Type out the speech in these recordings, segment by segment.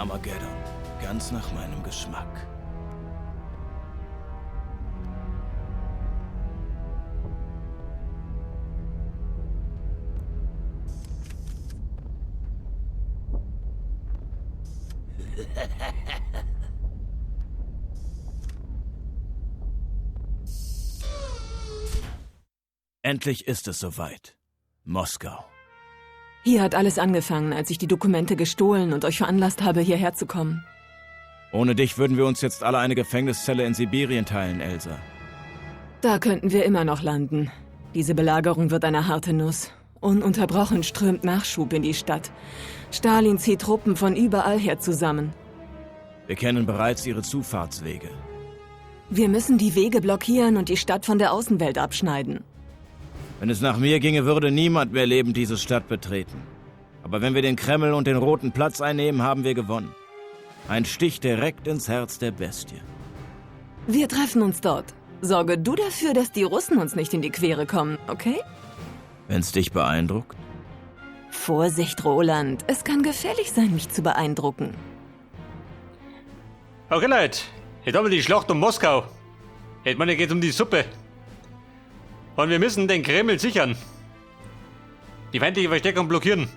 Armageddon. Ganz nach meinem Geschmack. Endlich ist es soweit. Moskau. Hier hat alles angefangen, als ich die Dokumente gestohlen und euch veranlasst habe, hierher zu kommen. Ohne dich würden wir uns jetzt alle eine Gefängniszelle in Sibirien teilen, Elsa. Da könnten wir immer noch landen. Diese Belagerung wird eine harte Nuss. Ununterbrochen strömt Nachschub in die Stadt. Stalin zieht Truppen von überall her zusammen. Wir kennen bereits ihre Zufahrtswege. Wir müssen die Wege blockieren und die Stadt von der Außenwelt abschneiden. Wenn es nach mir ginge, würde niemand mehr lebend diese Stadt betreten. Aber wenn wir den Kreml und den Roten Platz einnehmen, haben wir gewonnen. Ein Stich direkt ins Herz der Bestie. Wir treffen uns dort. Sorge du dafür, dass die Russen uns nicht in die Quere kommen, okay? Wenn's dich beeindruckt? Vorsicht, Roland. Es kann gefährlich sein, mich zu beeindrucken. Okay, Leute. Jetzt haben wir die Schlacht um Moskau. Jetzt meine, geht's um die Suppe. Und wir müssen den Kreml sichern. Die feindliche Verstärkung blockieren.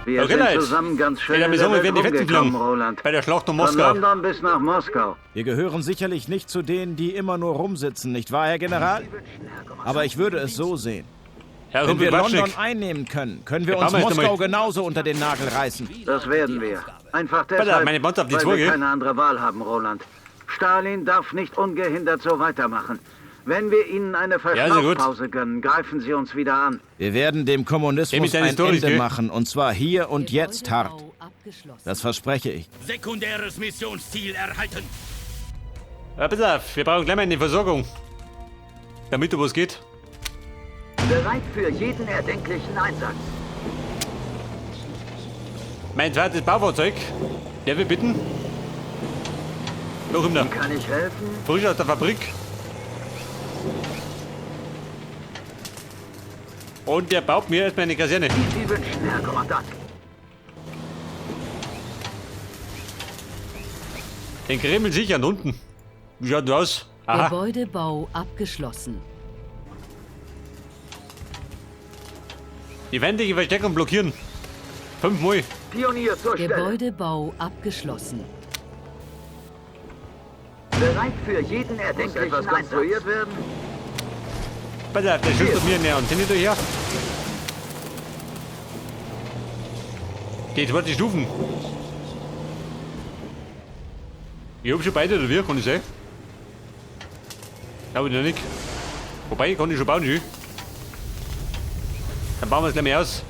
Wir Okay, sind Leute. zusammen ganz schön Ja, in wir der sagen, wir Welt werden die Fetzen rumgekommen, fliegen. Roland. Bei der Schlacht um Von Moskau. London bis nach Moskau. Wir gehören sicherlich nicht zu denen, die immer nur rumsitzen, nicht wahr, Herr General? Aber ich würde es so sehen. Herr Wenn wir Rumpel London einnehmen können, können wir Ja, uns bauen wir erst Moskau einmal. genauso unter den Nagel reißen. Das werden wir. Einfach Pass auf, deshalb, meine Mannschaft, die weil zwei, wir gell? keine andere Wahl haben, Roland. Stalin darf nicht ungehindert so weitermachen. Wenn wir ihnen eine Ja, ist ja gut. Verschnaufpause gönnen, greifen sie uns wieder an. Wir werden dem Dem Kommunismus ist deine ein Storys, Ende gell? machen, und zwar hier und jetzt hart. Gebäudebau abgeschlossen. Das verspreche ich. Sekundäres Missionsziel erhalten. Ja, pass auf, wir brauchen gleich mal eine Versorgung. Damit da was geht. Bereit für jeden erdenklichen Einsatz. Mein zweites Baufahrzeug. Der wir bitten. Noch immer. Kann ich helfen? Frisch aus der Fabrik. Und der baut mir erstmal eine Kaserne. Wie Sie wünschen, Herr Kommandant. Den Kreml sichern unten. Wie schaut das aus? Aha. Gebäudebau abgeschlossen. Die feindliche Verstärkung blockieren. Fünfmal. Pionier zur Stelle. Gebäudebau abgeschlossen. Bereit für jeden erdenklichen Muss etwas konstruiert werden? Pass auf, der schießt auf mir eine Antenne da her. Die 20 Stufen. Ich hab schon beide oder wie? Kann ich sein? Glaube ich noch nicht. Wobei, kann ich schon bauen, schön. Dann bauen wir es gleich mal aus.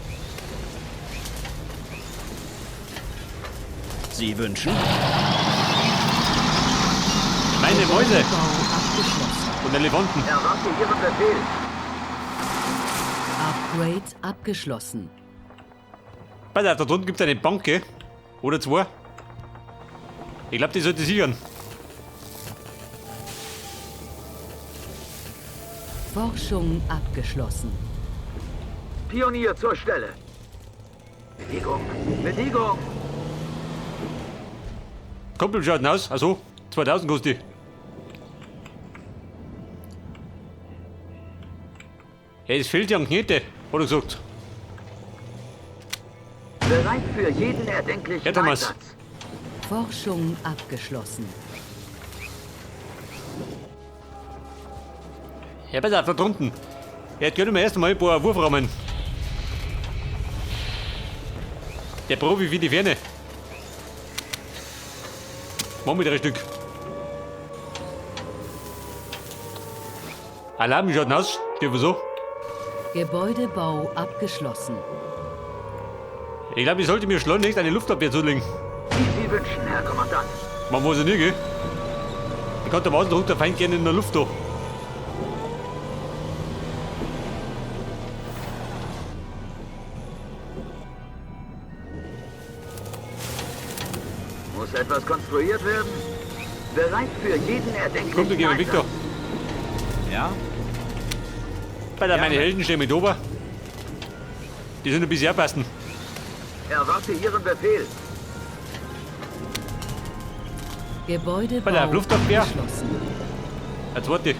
Sie wünschen? Meine Mäuse Gebäudebau abgeschlossen. und Elefanten. Erwarte Ihren Befehl. Upgrade abgeschlossen. Pass auf, da drunten gibt es eine Bank, gell? Oder zwei. Ich glaube, die sollte sichern. Forschung abgeschlossen. Pionier zur Stelle. Bewegung. Bewegung. Kumpel schaut denn aus? Also, 2000 kostet die. Hey, es fehlt ja an Knete, hat er gesagt. Bereit für jeden erdenklichen Ja, Thomas. Einsatz. Forschung abgeschlossen. Ja, pass auf, da drunten. Jetzt gönnen wir erst einmal ein paar Wurfrahmen. Der Profi wie die Ferne. Machen wir drei Stück. Alarm, wie schaut denn aus? Steht so. Gebäudebau abgeschlossen. Ich glaube, ich sollte mir schleunigst eine Luftabwehr zulegen. Wie Sie wünschen, Herr Kommandant. Man weiß ja nie, gell? Ich kann der Wasser der Feind gerne in der Luft da. Muss etwas konstruiert werden? Bereit für jeden erdenklichen Komm, du geh mal Einsatz. Victor. Ja? Bei der meine Helden stehen mit oben. Die sind ein bisschen abpassen. Erwarte Ihren Befehl. Gebäudebau Bei der Luftabwehr. abgeschlossen. Der zweite.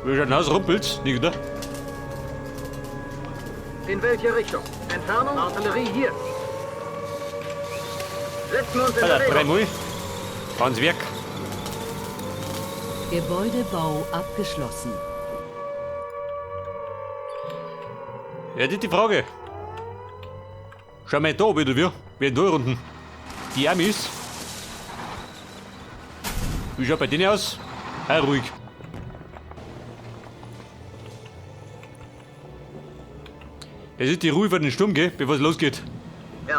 Wie schaut denn aus? Rumpelt's? Nicht, oder? In welche Richtung? Entfernung? Artillerie hier. Setzen uns in Alter, Bewegung. dreimal. Ans Werk. Gebäudebau abgeschlossen. Ja, das ist die Frage. Schau mal da wieder, wir. Wir in da unten. Die Amis. Wie schaut bei denen aus? Ah, ruhig. Das ist die Ruhe vor den Sturm, gell? Bevor es losgeht.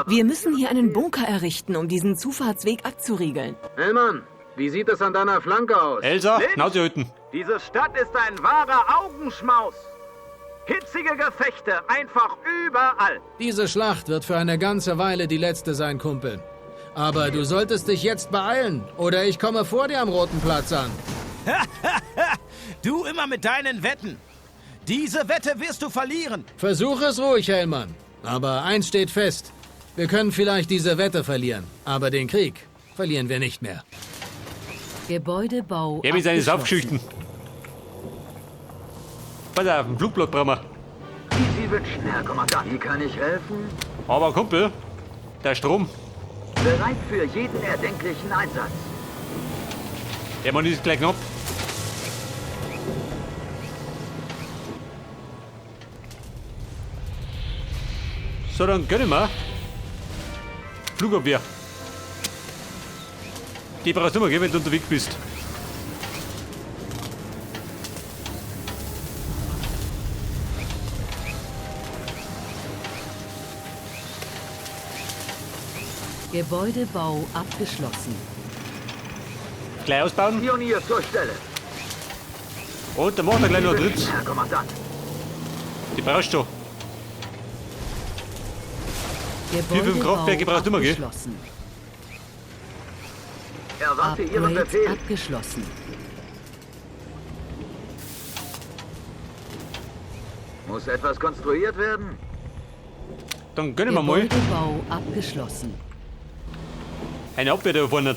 Wir müssen hier einen Bunker errichten, um diesen Zufahrtsweg abzuriegeln. Hellmann, wie sieht es an deiner Flanke aus? Elsa, Lynch? Schnauze halten. Diese Stadt ist ein wahrer Augenschmaus. Hitzige Gefechte, einfach überall. Diese Schlacht wird für eine ganze Weile die letzte sein, Kumpel. Aber du solltest dich jetzt beeilen, oder ich komme vor dir am Roten Platz an. Du immer mit deinen Wetten. Diese Wette wirst du verlieren. Versuch es ruhig, Hellmann. Aber eins steht fest. Wir können vielleicht diese Wette verlieren, aber den Krieg verlieren wir nicht mehr. Gebäudebau Er mit seinen abgeschlossen. Saufgeschichten. Pass auf, einen Flugblatt brauchen wir. Wie Sie wünschen, Herr Kommandant. Wie kann ich helfen? Aber Kumpel, der Strom, Bereit für jeden erdenklichen Einsatz. der Mann ist gleich knapp. So, dann gönnen wir. Flugabwehr. Die brauchst du immer, gell, wenn du unterwegs bist. Gebäudebau abgeschlossen. Gleich ausbauen. Pionier zur Stelle. Und dann macht er gleich noch Sie ein wünschen, drittes. Herr Kommandant. Die brauchst du schon. Gebäudebau Kraftwerke brauchst du immer, gell? abgeschlossen. Erwarte Ihren Upgrade Befehl. abgeschlossen. Muss etwas konstruiert werden? Dann gönnen wir mal Gebäudebau abgeschlossen. eine Abwehr da vorne.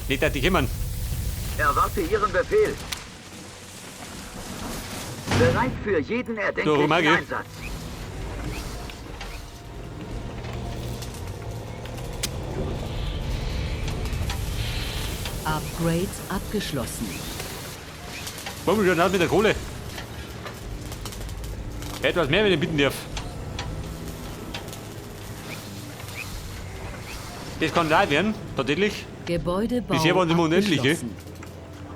Nicht, dass die kommen. Erwarte Ihren Befehl. Bereit für jeden erdenklichen Romagi. Einsatz. Upgrade abgeschlossen. Wollen wir schon aus mit der Kohle? Etwas mehr, wenn ich bitten darf. Das kann leid werden, tatsächlich. Gebäudebau Bisher waren sie immer unendlich, gell? abgeschlossen.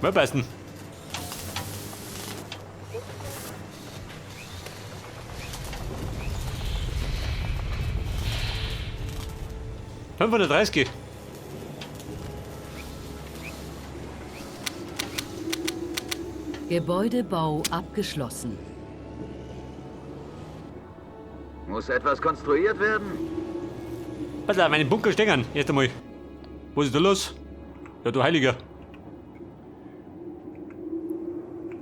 Mal passen. ...530. Gebäudebau abgeschlossen. Muss etwas konstruiert werden? Pass auf, meinen Bunker stecken. Erst einmal. Was ist da los? Ja, du Heiliger.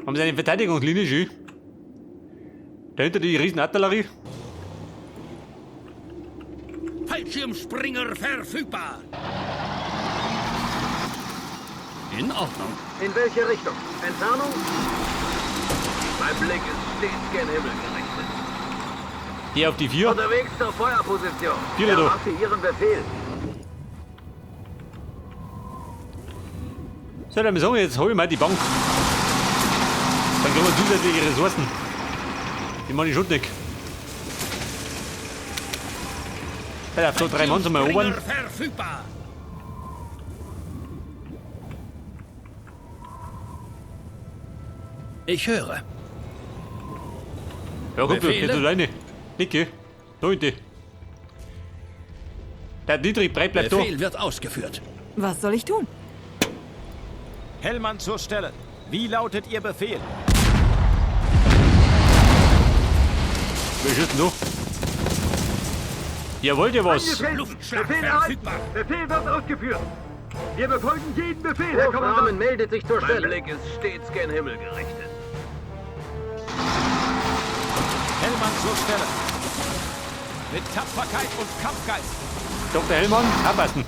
Haben sie eine Verteidigungslinie schön? Dahinter die Riesenartillerie. Fallschirmspringer verfügbar. In Ordnung. In welche Richtung? Entfernung? Mein Blick ist stets gen Himmel gerichtet. Die auf die 4. Unterwegs zur Feuerposition. Vier, du. Erwarte Ihren Befehl. So, dann sagen wir jetzt hol ich mal die Bank. Dann kriegen wir zusätzliche Ressourcen. Die mache ich schon nicht. Pass auf, so drei Mann zum erobern. Fallschirmspringer verfügbar. Ich höre. Ja, komm, du, Befehle? jetzt alleine. Nicke. Da hinten. Der Dietrich Breit bleibt da. Befehl wird ausgeführt. Was soll ich tun? Hellmann zur Stelle. Wie lautet Ihr Befehl? Wer schießt denn da? Ja, wollt ihr was? Luftschlag Befehl erhalten. verfügbar. Befehl wird ausgeführt. Wir befolgen jeden Befehl, Herr Kommandant. meldet sich zur Stelle. Mein Blick ist stets gen Himmel gerichtet. zur Stelle. Mit Tapferkeit und Kampfgeist. Dr. Hellmann, abpassen.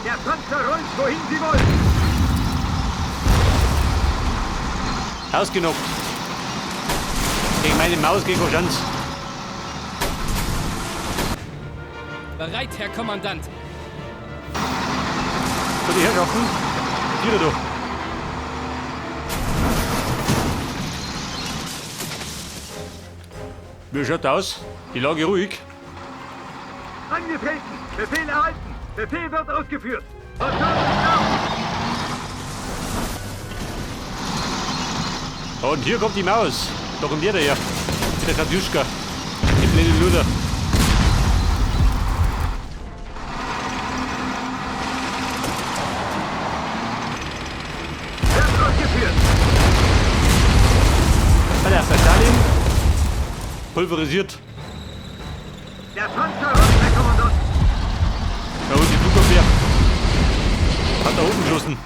Der Panzer rollt, wohin Sie wollen. Ausgenockt. Gegen meine Maus gegen Chance. Bereit, Herr Kommandant. So, die Herrschaften. Tiere doch. Wie schaut aus? Die Lage ruhig. Angetreten! Befehl erhalten! Befehl wird ausgeführt! Und hier kommt die Maus. Da kommt jeder her. Mit der Katjuschka. Die blöde Luder. Wird ausgeführt! Alter, der Stalin. Pulverisiert. Der Panzer rollt, Herr Kommandant! Ja, und die Flugabwehr. Hat da oben geschossen.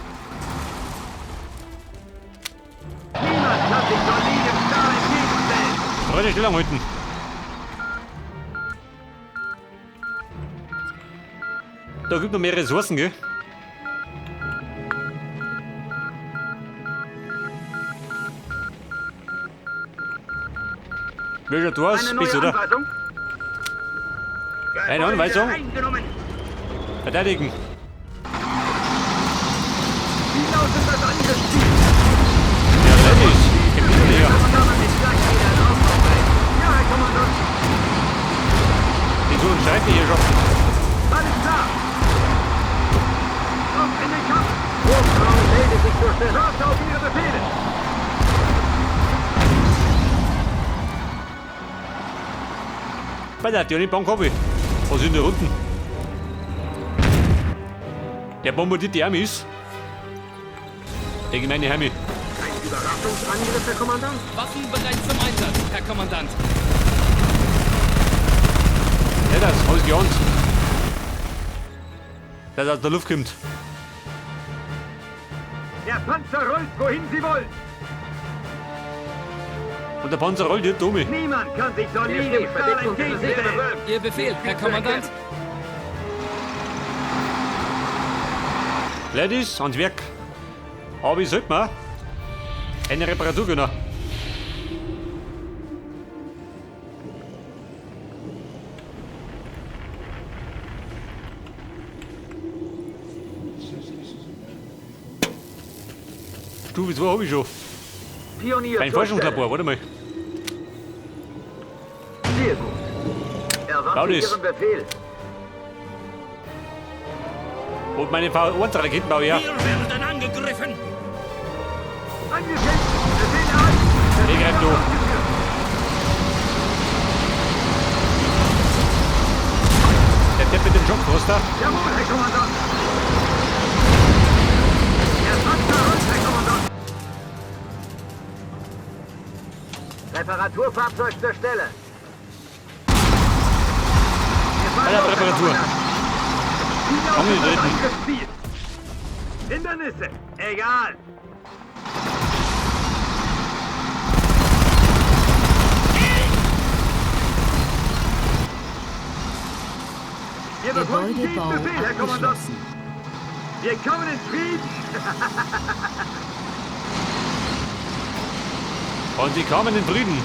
Niemand kann sich solidem Stahl entgegenstellen! Breite Stellung halten. Da gibt noch mehr Ressourcen, gell? Welcher du aus? Eine Bist, neue oder? Anweisung? Eine Anweisung? Eingenommen! Verteidigen. Wie lautet das Angriffsziel? Ja, Ladies. Gib mir her. Kommandant ist gleich wieder in Aufbaubereit. Ja, Herr Kommandant! Die suchen Schreiben hier schon. Alles klar! Auf in den Kampf! Hofraum meldet sich zur Stelle. Warte auf Ihre Befehle! Alter, die Bank hab ich. Was ist denn da unten? Der bombardiert die Amis. Der gemeine Heimi. Ein Überraschungsangriff, Herr Kommandant? Waffen bereit zum Einsatz, Herr Kommandant. Ja, das hab ich geahnt. Dass er aus der Luft kommt. Der Panzer rollt, wohin Sie wollen! Und der Panzer rollt hier, Domi. Niemand kann sich solidem Stahl entgegenstellen! Ihr Befehl, Herr Kommandant. Ladies, ans Werk. Aber ich sollte mir eine Reparatur gönnen. Stufe 2 habe ich schon. Pionier Mein zur Forschungslabor, warte mal. Stelle. Sehr gut. Erwarte Claudius. Ihren Befehl. Und meine V1-Raketen baue ich ja. Wir werden angegriffen. Angetreten! Befehl erhalten! Ich greif durch. Der Depp mit dem Schockfroster. Jawohl, Herr Kommandant! Der Panzer rollt, Herr Kommandant! Reparaturfahrzeug zur Stelle. Wir fahren Alter, los, Herr Reparatur. Kommandant. Wie lautet das Angetreten. Angriffsziel? Hindernisse, egal. Wir befolgen jeden Gebäudebau Befehl, Herr Kommandant. abgeschlossen. Wir kommen in Frieden. Und sie kamen in Frieden.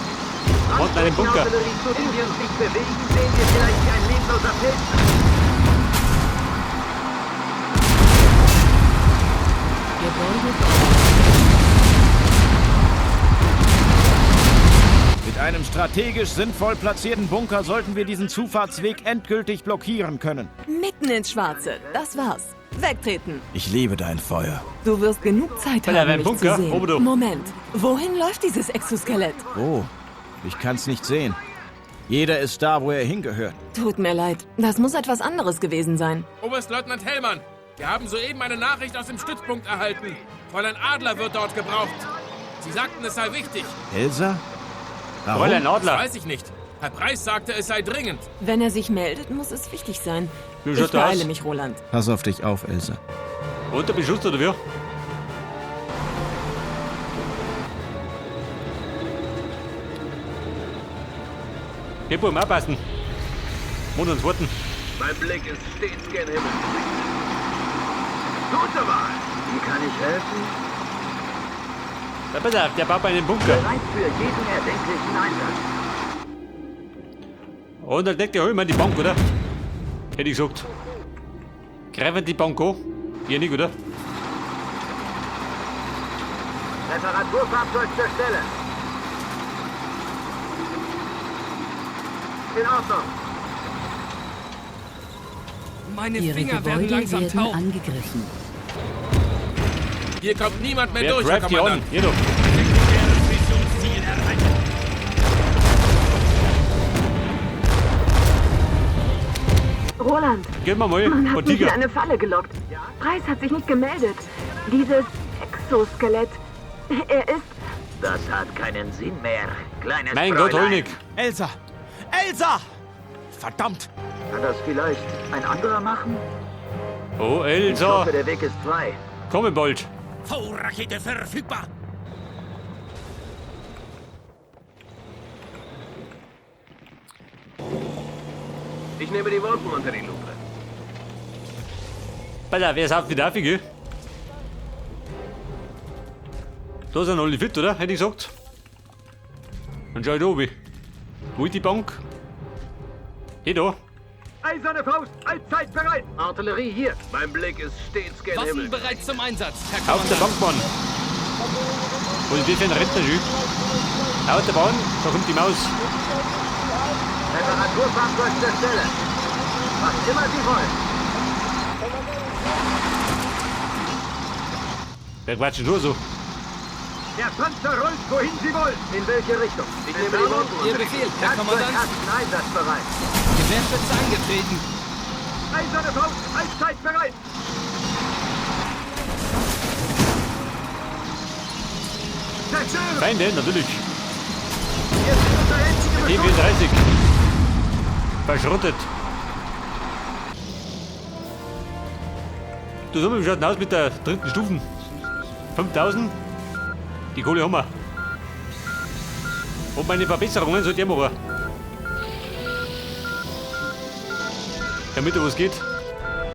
Und einen Bunker. Artillerie zu Wenn wir uns nicht bewegen, sehen wir vielleicht wie ein lebloser Pilz. Gebäudebau Mit einem strategisch sinnvoll platzierten Bunker sollten wir diesen Zufahrtsweg endgültig blockieren können. Mitten ins Schwarze. Das war's. Wegtreten. Ich liebe dein Feuer. Du wirst genug Zeit Alter, haben, mein mich Bunker, zu sehen. oben drauf. Moment. Wohin läuft dieses Exoskelett? Oh, ich kann's nicht sehen. Jeder ist da, wo er hingehört. Tut mir leid. Das muss etwas anderes gewesen sein. Oberstleutnant Hellmann, wir haben soeben eine Nachricht aus dem Stützpunkt erhalten. Fräulein Adler wird dort gebraucht. Sie sagten, es sei wichtig. Elsa? Warum? Fräulein Adler. Weiß ich nicht. Herr Preis sagte, es sei dringend. Wenn er sich meldet, muss es wichtig sein. Wie Ich schaut das beeile aus? mich, Roland. Pass auf dich auf, Elsa. Unter Beschuss oder wie? Hier, Buben, aufpassen. Mund und Worten. Mein Blick ist stets gen Himmel. Gute Wahl. Wie kann ich helfen? Da, pass auf, der baut einen Bunker. Bereit für jeden erdenklichen Einsatz. Und dann deckt der holen wir die Bank, oder? Hätte ich gesagt. Greifen die Bank an? Ihr nicht, oder? Reparaturfahrzeug zur Stelle. In Ordnung. Meine Ihre Finger werden Gebäude langsam werden taub. angegriffen. Hier kommt niemand mehr Wer durch, Herr greift die an? Kommandant. Hier doch. Missionsziel erreicht. Roland, Gehen wir mal. man hat Und mich in Tiger. eine Falle gelockt. Preis hat sich nicht gemeldet. Dieses Exoskelett. Er ist... Das hat keinen Sinn mehr. Kleines Mein Gott, Fräulein. Holnig. Elsa! Elsa! Verdammt! Kann das vielleicht ein anderer machen? Oh, Ich Elsa. hoffe, der Weg ist frei. Komme bald. V-Rakete verfügbar! Ich nehme die Wolken unter die Lupe. Pass auf, wer sauft wieder auf, gell? Da sind alle fit, oder? Hätte ich gesagt. Dann schau ich da oben. Wo ist die Bank? Hier da. Eiserne Faust, allzeit bereit. Artillerie hier. Mein Blick ist stets gen Waffen Himmel. bereit zum Einsatz, Herr Auf der Kommandant. Bank, Mann. Was ist das für ein Rentner, schön? Auf der Bahn, da kommt die Maus. Reparaturfahrzeug zur Stelle. Was immer Sie wollen. Wer quatscht denn nur so? Der Panzer rollt, wohin Sie wollen. In welche Richtung? Ich nehme die Wolken Ihr unter die Befehl, Herr Kommandant. Werkzeugkasten einsatzbereit. Gewehrschütze angetreten. Eiserne Faust, allzeit bereit. Zerstören! Feinde, natürlich. Hier sind unsere einzige T34. Verschrottet. Du sag mal, wie schaut denn aus mit der dritten Stufe? 5000? Die Kohle haben wir. Und meine Verbesserungen sollte ich machen. Damit da was geht.